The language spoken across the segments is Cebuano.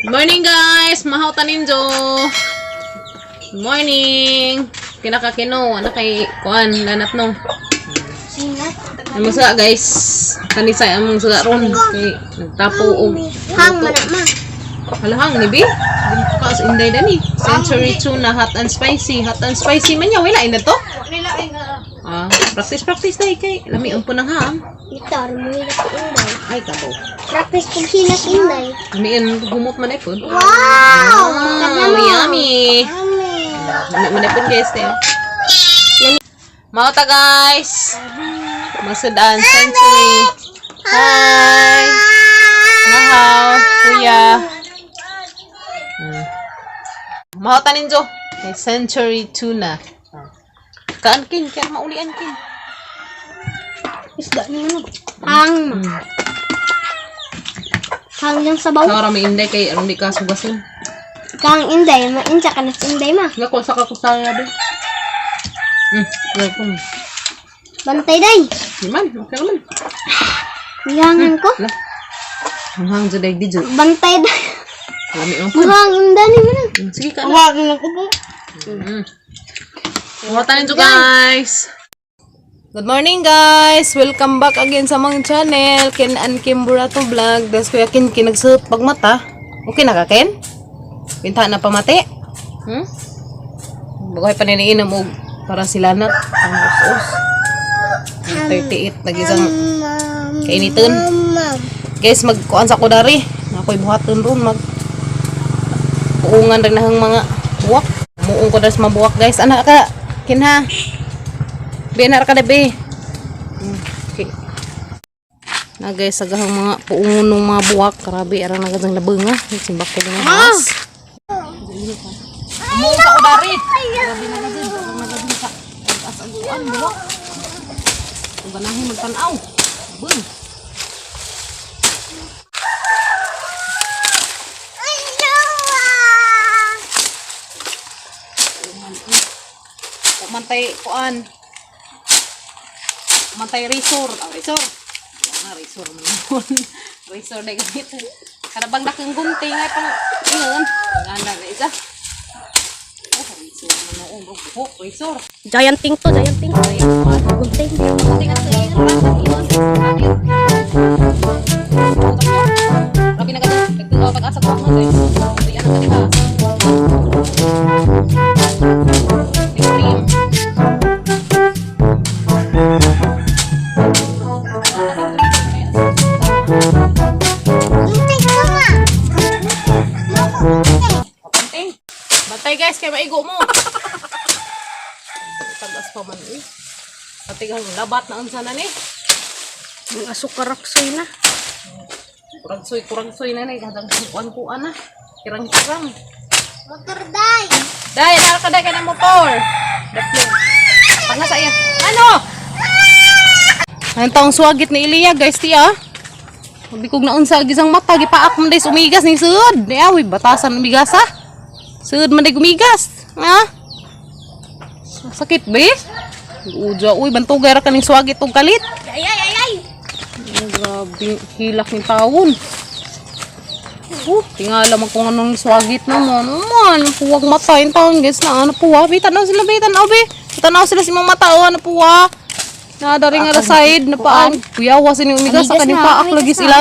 Morning, guys! Mahaw taninjo! Morning! Kinakakino, ano kay kuan lanat no. Ano sa guys? Kanisay among suga ron kay nagtapo og Hang man na ma. Halahang ni bi? Ka sa inday dani. Century tuna hot and spicy, hot and spicy man ya wala ina to. Ah, practice practice dai kay lami ang punang ham. Gitar mo hilak inday. Ay kabo. Practice kong hilak inday. Lami ang humot man ay pod. Wow! Ah, yummy. Yummy. Lami man ay pod guys eh. Mao ta guys. Masudan Century. Hi. Mahaw, kuya. Mao ta ninjo. Kay Century Tuna. Kaan kin, kaya maulian kin. Isda ni mo. Hang ma. Hang yung sabaw. Sa may inday kay aron di ka sugasin. Kang inday, mainsa ka na sa inday ma. Nga ko sa kakusaya be. Welcome. Bantay day. Di man, okay naman. Gihangan ko. Lah. Hanghang jud di jud. Bantay day. Lami man po. Hang inday ni mo na. Sige ka na. Wag na ubo. Kumusta ninyo guys? Good morning guys! Welcome back again sa mga channel, Ken and Kim Burato Vlog. Des Kuya Ken kinagsuot pagmata. Okay na ka Ken? Pinta na pamati? Hmm? Bagoy pa niniinom og para sila na ang us-us. 38 nag-isang kainiton. Guys, magkuan sa ko dari. Ako'y buhaton ron mag puungan rin ang mga buwak. Muong ko dari sa mga buwak guys. Anak ka, kinha. Be, ka na be. Okay. Na guys, sagahang mga puungon ng mga buwak. Grabe, arang nagadang labang ha. Simbak ko ng mas. Muong sa ko dari. Grabe na gadun. Arang nagadun sa taas ang kuan, buwak. Kung ganahin magtanaw. Bung. Kumantay kuan. Kumantay resort. Ah, resort. Ah, resort man yun. Resort na gamit. Kada bang nakang gunting ay pang ingon. Ngana na isa. Oh, resort man noon. Oh, resort. Giant ting to, giant ting. Gunting. Gunting at ingon. Ingon. Grabe na ganun. Nagtuwa pag-asa ko ako guys. Ayan ang kanila. Cream. Gunting ko ma. Bantay. Bantay guys, kay maigo mo. Tagas pa man eh. Pati kang labat na unsa na ni. Ang asukaraksoy na. Kurang soy na ni kadang kuan-kuan na. Kirang-kirang. Motor day. Dai, dai ka dai ka ng motor. Daplo. Panga sa iya. Ano? Ang taong swagit ni Ilya guys tiya. Sabi kong naunsa gisang mata gipaak man day umigas ni suod. Di awi batasan umigas ha. Suod man day gumigas. Ha? Sakit be? Uja, uy, bantugay ra kaning swagit og kalit. Ay ay ay ay. Ay, grabe, hilak ni tawon. Oh, tingala mo kung anong swagit naman. Ano man, puwag mata yung taon, guys, na ano puwa. Be, tanaw sila, be, tanaw, be. Tanaw sila si mga mata, oh, ano puwa. Nadari nga side, na paan. Kuyawa sini umigas, sa Amigas kaning na, paak amigas lagi na. sila.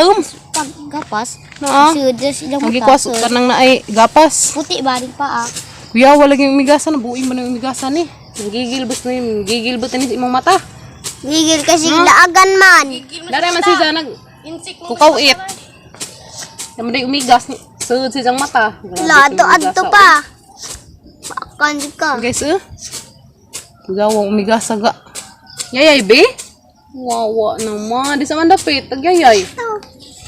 Paggapas. Na, Sud silang mata. Magikwas ka nang naay gapas. Puti ba rin pa ah. Kuyawa lagi umigasan, nabuin mo na yung umigasan eh. Gigil bus na yun, gigil ba tanis imong mata? Gigil kasi daagan man. Dari man siya nag kukaw it. Naman day umigas ni sud siyang mata. Grabe, Lado itong adto umigasa, pa. Paakan ka. oh. Guys, eh. Gawang umigas aga. Yayay be? Wawa naman. Di sa man dapit. Tagyayay.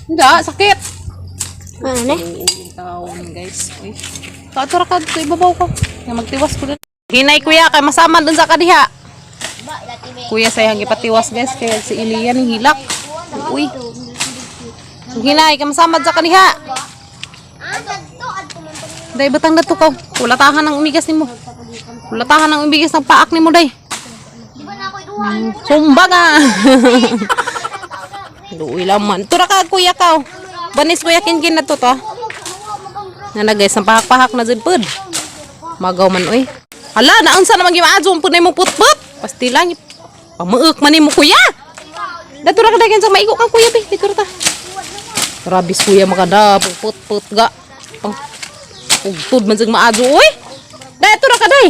Hindi, sakit. Ano ne? Taon, guys. Uy. Katura ka dito, ibabaw ko. Nga magtiwas ko din. Hinay kuya, kay masama dun sa kadiha. Kuya sayang ipatiwas guys, kaya si Ilian hilak. Uy. Hinay, kay masama sa kadiha. Day, batang dato ka. Kulatahan ang umigas nimo. Kulatahan ang umigas ng paak nimo, day. Sumba nga. Luwi laman. Tura ka, kuya ka. Banis kuya kinkin na to to. Na guys, napahak-pahak na jud pod. Magaw man oy. Hala, naunsa naman gimaadyo pud na imong putput. Pastila ni pamuok man nimo, kuya. Dato ra ka dagan sa maigo kang kuya be. Dito ra ta. Rabis kuya makada putput ga. Pang ugtod man sig maadyo oy. Dato ra ka day.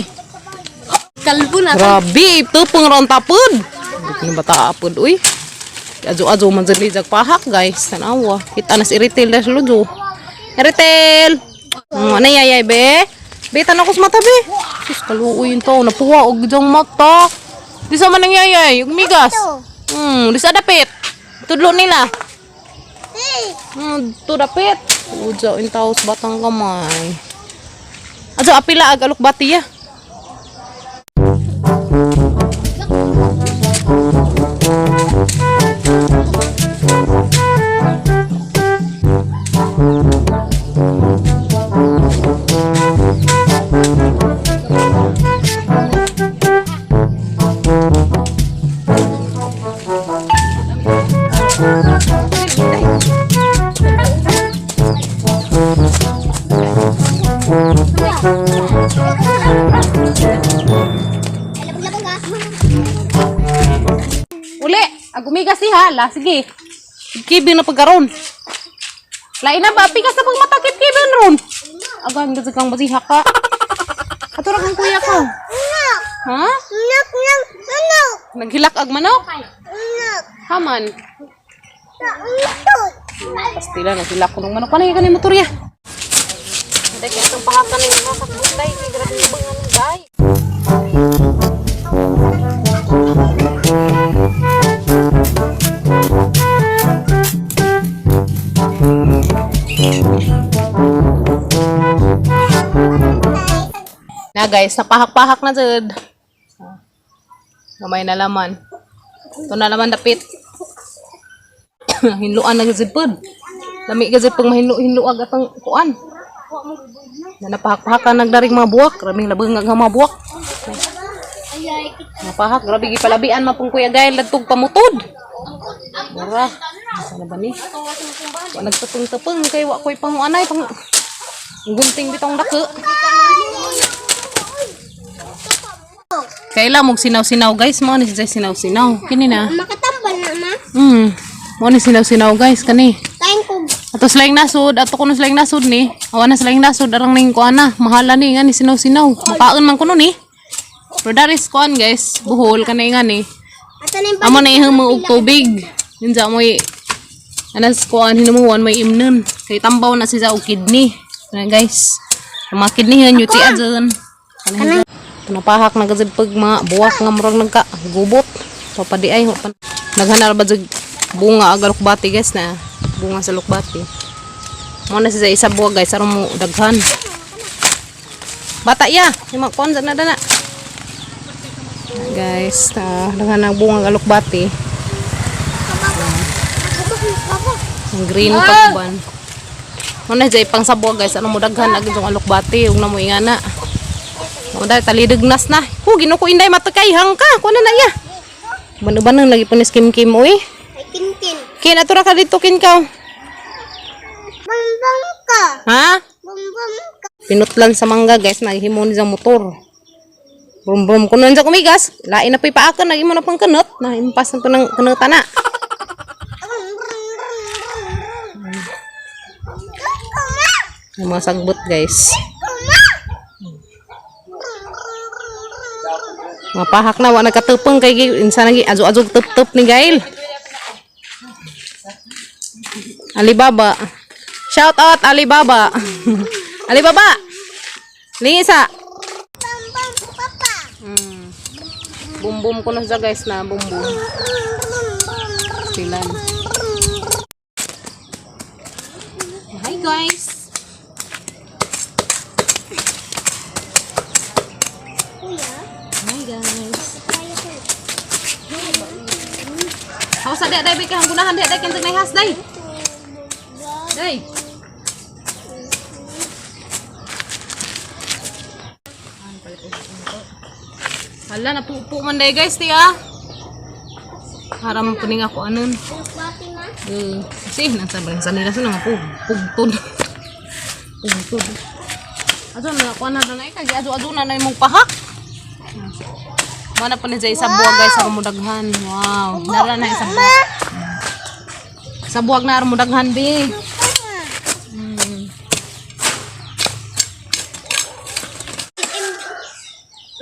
Kalbo na. Grabe, tupong ron tapod. Hindi na bata apod, uy. Ajo-ajo man dyan jag pahak, guys. Tanawa. Kita na si Retail na lujo. Retail! Ano yayay, be? Be, tanaw ko sa mata, be. Sus, kaluoy yun to. Napuwa, og diyang mata. Di sa man ang yayay, ug migas. Di sa dapit. Tudlo nila. To dapit. Ujo, in tao sa batang kamay. Ajo, apila, ag alukbati ya. Uli, agumigas siya. La, sige. Kibin na pagkaron. Lain na ba? Pigas na pagmatakit kibin ron. Agan, gazag kang basiha ka. Ato ra kang kuya ko. Ha? Nak, nak, nak, Naghilak ag manok? nak, Haman. nak. Pastila, naghilak ko ng manok. Panay ka ni motor ya. Hindi, kaya itong pahakan ng nasakbong day. Grabe yung bangan day. Na guys, napahak-pahak na jud. Gamay na laman. Ito na laman dapit. Hinluan na gud pod. Lami gud pag mahinlo-hinlo ag atang kuan. Na napahak-pahakan nagdaring mga buwak, raming labeng nga mga buwak. Napahak, grabe gipalabian man pong kuya gayel ladtog pamutod. Mura. Sana ba ni? Wa nagtapeng-tapeng kay wa koy panguanay pang gunting bitong dako. Kaila mog sinaw-sinaw guys, mo ni siya sinaw-sinaw. Kini na. Makatambal na ma. Mo ni sinaw-sinaw guys kani. Kain ko. Ato silang nasod, ato kuno silang nasod ni. Awa na silang nasod arang ning kuan na. Mahala ni nga ni sinaw-sinaw. Makaon man kuno ni. Pero daris kuan guys, buhol kanay nga ni. Ato na yung Amo na ihang og tubig. Ninja mo anas kuan hinumuan may imnon. Kay tambaw na siya og kidney. Na guys. Ang mga kidney han yuti adyan. Kanang napahak na gazib pag mga buwak nga murag nagka gubot. Papadi ay pa. Naghanal ba jud bunga ag lukbati guys na bunga sa lukbati. Mo na siya isa buwag guys aron mo daghan. Bata ya, yung mga kuan na dana. Guys, na daghan ang bunga ag lukbati. Ang green pagkuban. Mo na jay pang sabwa guys, ano mo daghan lagi jong alukbati ug na mo ingana. Mo dai talidugnas na. Hu ginuko inday matakay hangka kuno na iya. Bano-bano lagi po ni Kim Kim oy. Ay, kinkin. Kin ato ra ka dito kin kaw. Bumbum ka. Ha? Bumbum ka. Pinutlan sa mangga guys, naghimo ni sa motor. Brum brum kuno sa kumigas, lain na po'y paakan, nagimo na pang kanot, na impas na to ng kanutan na. Yung mga sagbot guys. Mga pahak na, wa nagkatupong kay insa nagi ajo-ajo tup-tup ni Gail. Alibaba. Shout out Alibaba. Alibaba. Lingisa. Bumbum papa. Bum bum ko na siya guys na bum bum. Sila. Hi guys. Kuya, Hi guys. kaya ko. Hausa di day kay gunahan di day kenteng has day. Day. Hala, napupo man day guys, ti ah. Haram puning ako anon. Bati ma. Kasi nasa ba sa nila sa nga pugtod. Tungtod. Ato na kuan na na kay ado ado na na imong pahak. Mana pa ni sa buwag, guys, sa mudaghan. Wow, nara na isa buwag. Sa buwag na aron mudaghan bi.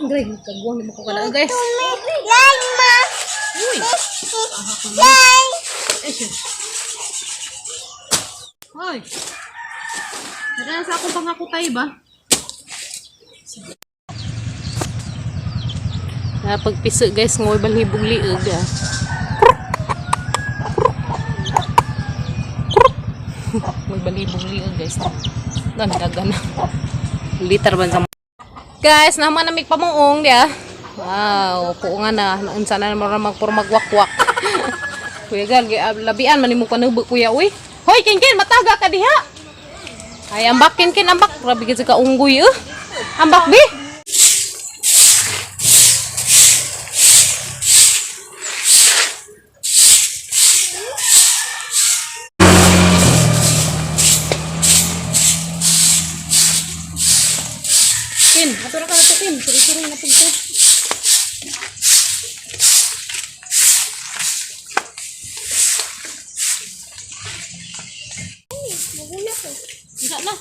Gray, kagwang ni mo ko kana, guys. Yay, ma. Uy. Yay. Eh, Hoy. Nara sa akong pangakutay ba? Na pagpiso, guys, ngoy balhibog liog ah. Magbalibog liog, guys. Dan dagan na. Liter ban sa. Guys, naman namig pamuong dia. Wow, puungan na. Unsa na naman magpurmagwakwak. Kuya Gal, labian man nimo kanubog, kuya uy. Hoy, Kinkin, mataga ka diha. Ay, ambak Kinkin, ambak. Grabe gid ka unggoy eh. Ambak bi. Kin, ato ra ka na to, Kin. Suri-suri na pud ko. Isa na.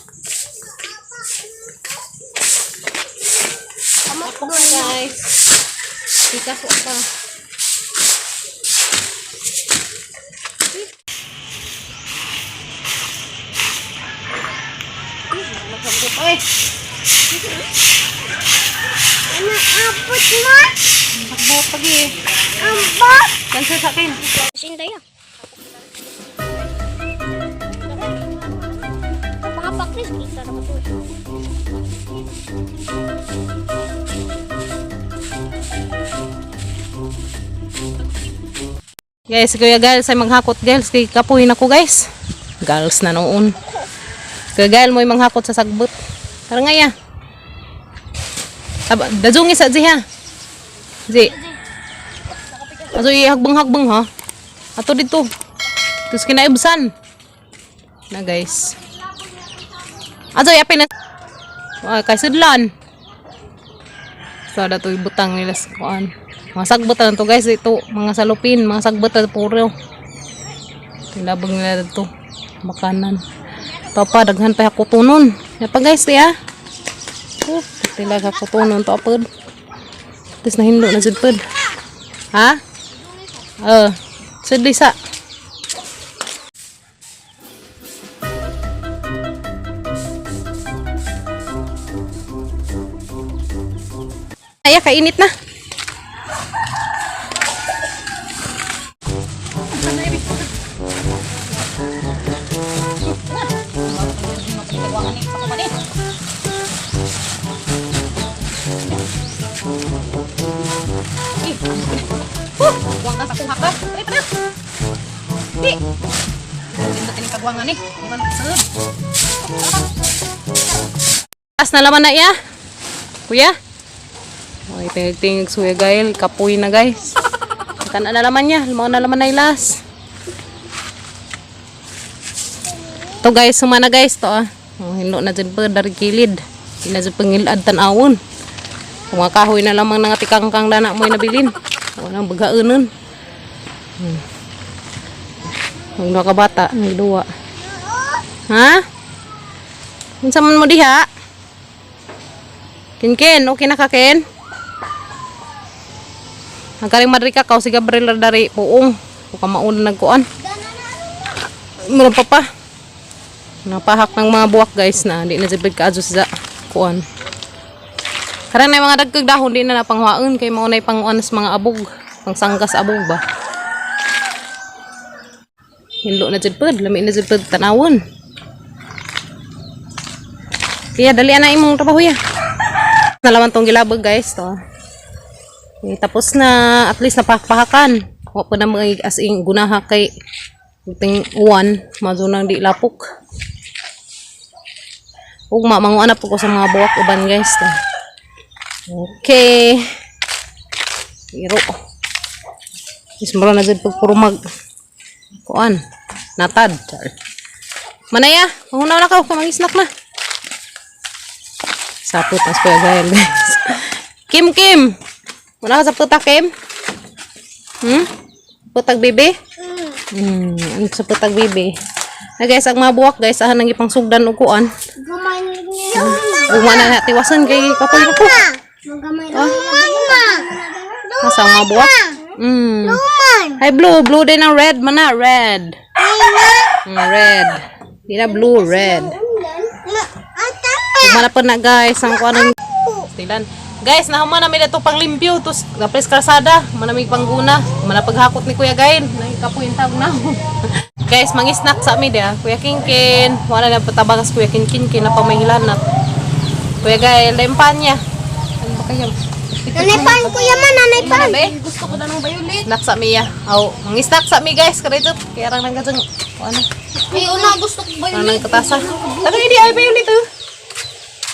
Ako na, guys. Pikaso pa. Ay, Ano abot mo? takbo pagi. Ambot. Cancel sa akin. Sin tayo. Mga pakris, kita na to. Guys, Kuya Giles ay maghakot, guys. Kay kapuhin ako, guys. Gals na noon. Kuya Gail mo'y manghakot sa sagbot. Tara nga ya. Aba, dazungi sa Zi ha. Zi. Ato ihagbang-hagbang ha. Ato dito. Tapos kinaibsan. Na, guys. Ato yapin na. Ay, kay sudlan. So, dato ibutang nila sa kuan. Mga sagbot na to, guys, ito, mga salupin, mga sagbot na puro. Tinabag nila dito. Makanan. Ito pa, daghan pa hakutunon. Ya pa, guys, di ah. Oh, tilag hakutunon to apod. Tapos nahinlo na jud pod. Ha? Eh, sudli sa. Ay, kainit na. Buang ka sa kuha ka. Ay, pa Di. Pindutin yung kagwangan eh. Iwan ka sa Taas na laman na iya. Kuya. Okay, tingig-tingig suya gail. Kapuy na, guys. Kana na laman niya. Lumaw na laman na ilas. To, guys, sumana, guys to ah. Oh, hinlo na dyan pa dari kilid. Hindi na dyan pangilad tanawon. Kung mga kahoy na lamang nga tikangkang dana mo'y nabilin. Walang bagaunon. Ang duha ka bata, nagduwa. Ha? Unsa man mo diha? Kinkin, okay na ka, Ken? Ang karing madri ka, kaw si Gabriel ra dari puong. Kung ka mauna nagkuan. Mura pa pa. Napahak ng mga buwak, guys, na hindi na jud kaadyo sa kuan. Karon na yung mga dagkag dahon di na napanghuaon kay mao nay panguan sa mga abog, pangsanggas abog ba. Hinlo na jud pod, lami na jud pod tanawon. Kaya dali na imong trabaho ya. Nalaman tong gilabog, guys, to. Okay, tapos na at least napakpahakan. Wa pa na mga as in gunaha kay ting uwan, mazo nang di lapok. Ugma manguan na po ko sa mga buwak uban, guys, to. Okay. Iro. Is mura na jud pag puro mag kuan. Natad. Char. Manaya, mangunaw na ka, kumangisnak na. Sapot as Kuya Gael, guys. Kim, Kim! Wala ka sa puta, Kim? Putag bebe? Ano sa putag bebe? Na guys, ang mga buwak guys, ahan nang ipang sugdan og kuan. Gamay niya. Ugma na na tiwasan kay kapoy ko. Magamay Luman ma. Asa ang mga buwak? Luman. Ay blue, blue din ang red man na, red. Red. Di na blue, red. Ugma na po na guys, ang kuan ang Tilan. Guys, nahuman na mi ito pang limpyo tos gapres kalsada, man na mi pangguna, man na paghakot ni Kuya Gain, nagkapoy yung tawag na. Guys, mangi-snack sa ami dia. Kuya Kinkin, wala na patabang sa Kuya Kinkin kin na pamahilanat. Kuya Gael, lempan niya. Ano ba kayo? Nanay pan, kuya man, nanay pan. Gusto ko na ng violet. Snack sa mi ya. Aw, mangi-snack sa mi guys, kadto kaya rang nang gajang ano. Ay, una gusto ko Ano nang katasa. Taga hindi ay violet oh.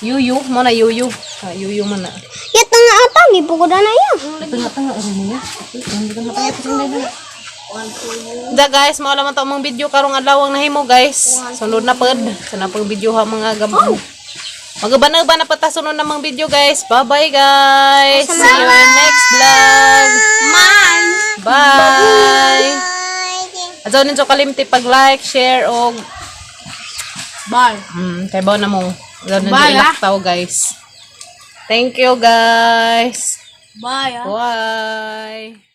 Yuyu, mo na yuyu. Ah, yuyu man na. Yata nga ata, gibuko na na yan. Tanga-tanga rin niya. Da guys, mao man to among video karong adlaw ang nahimo guys. Sunod na pod. Sana pag video ha mga gab. Magabanag ba na pata sunod na mga video guys. Bye-bye guys. See you in next vlog. Bye. Adyaw ninyo kalimti pag like, share og Bye. Kay bawo na mo. Adyaw ninyo Bye, ah. ilaktaw guys. Thank you guys. Bye. Ah. Bye.